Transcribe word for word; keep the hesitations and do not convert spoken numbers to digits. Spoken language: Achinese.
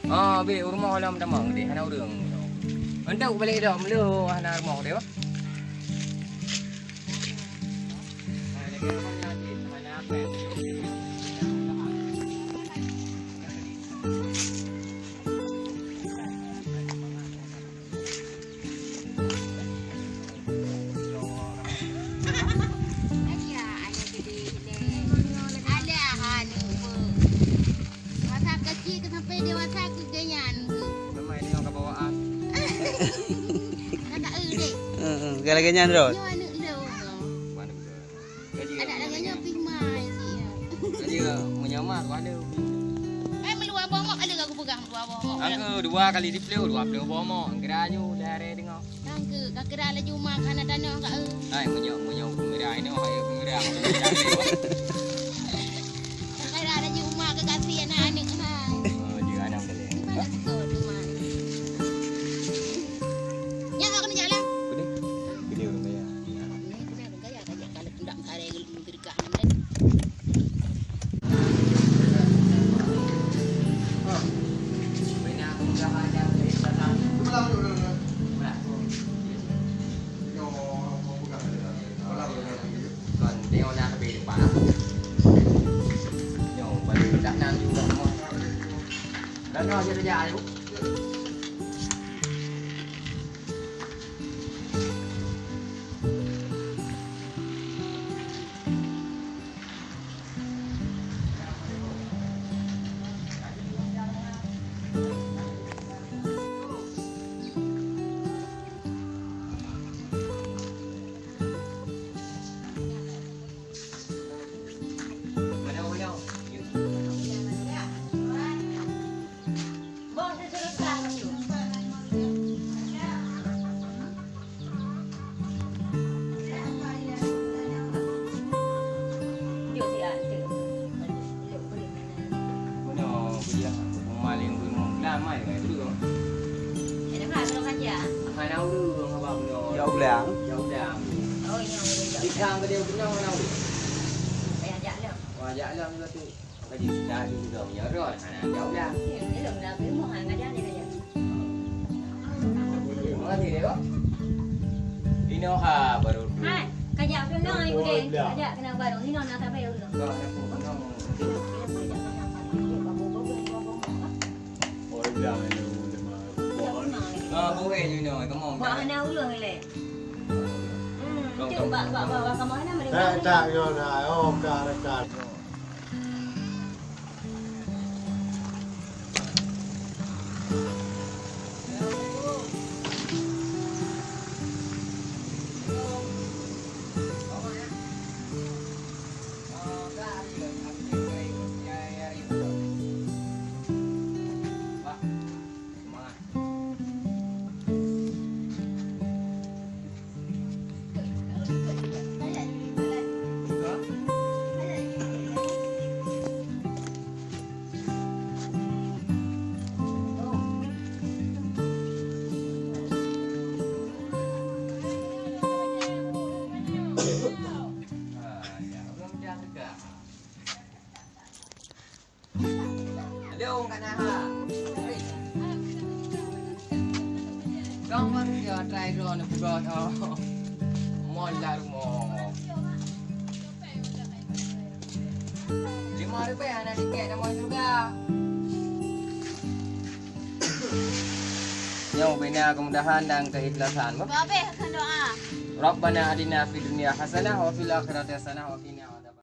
Ah, bèk, u rumoh lom tamong deh, hana ureueng. Enteuk balek dok meuleuh hana rumoh deh, bah. Alah, aneuk geude lé. Alah, aneuk beu. Dewasa keuh cit sampai dewasa keu geuh nyan. Memang ini yang kebawaan. Kakak, eh, dek. Heeh, gara-gara nyan terus. Nyoe aneuk lôn. Mana betul? Adak lagèe nyoe pih mai cit ya. Jadi, meunyoe mak, dua lé. Eh, meuluwa boh mok, ka lheueh ka kupeugah meuluwa boh mok. Angke dua kali dipleuk, dua ploh boh mok. Kira nyoe dari deungoe. Angke, ka kira laju mak hana tanoh ka, eh. Hai, meunyoe, meunyoe peumira inoe, hai peumira. Ka kira laju mak keu kasih aneuk-aneuk, hai. Oh, dia anak kali. Di mana sekolah tu, mak? Nyak, kau kena jalan. Gede. Gede urang kaya. Ini kena urang kaya, kaya kalau tidak kareng. Ya ulang. Ikang ke dia benar mana? Wah, jak lah tu. Kaji kita di gudang nyorot, anak jauh dah. Mengerti deh, kok? Inoha baru tu. Hai, kajak tu nang ibu deh. Kajak kena baru. Ino nak sampai ulang. Kau nak pun kau. Oh, dah, dah, dah. Ah, boleh, you know, come on. Wah, nak ulang leh. Hmm, cuma bak, bak, bak, bak, kamu mana mereka? Tak, tak, yo, dah. Oh, ka, ka. Lôn ka na ha. Kong baru dia try droe ni peugah nyoe. Mon lam rumoh. Lima ribèe hana tiket nama syurga. Nyoe bina kemudahan dan keikhlasan. Babeh akan doa. Rabbana atina fid dunya hasanah wa fil akhirati hasanah wa qina adzabannar.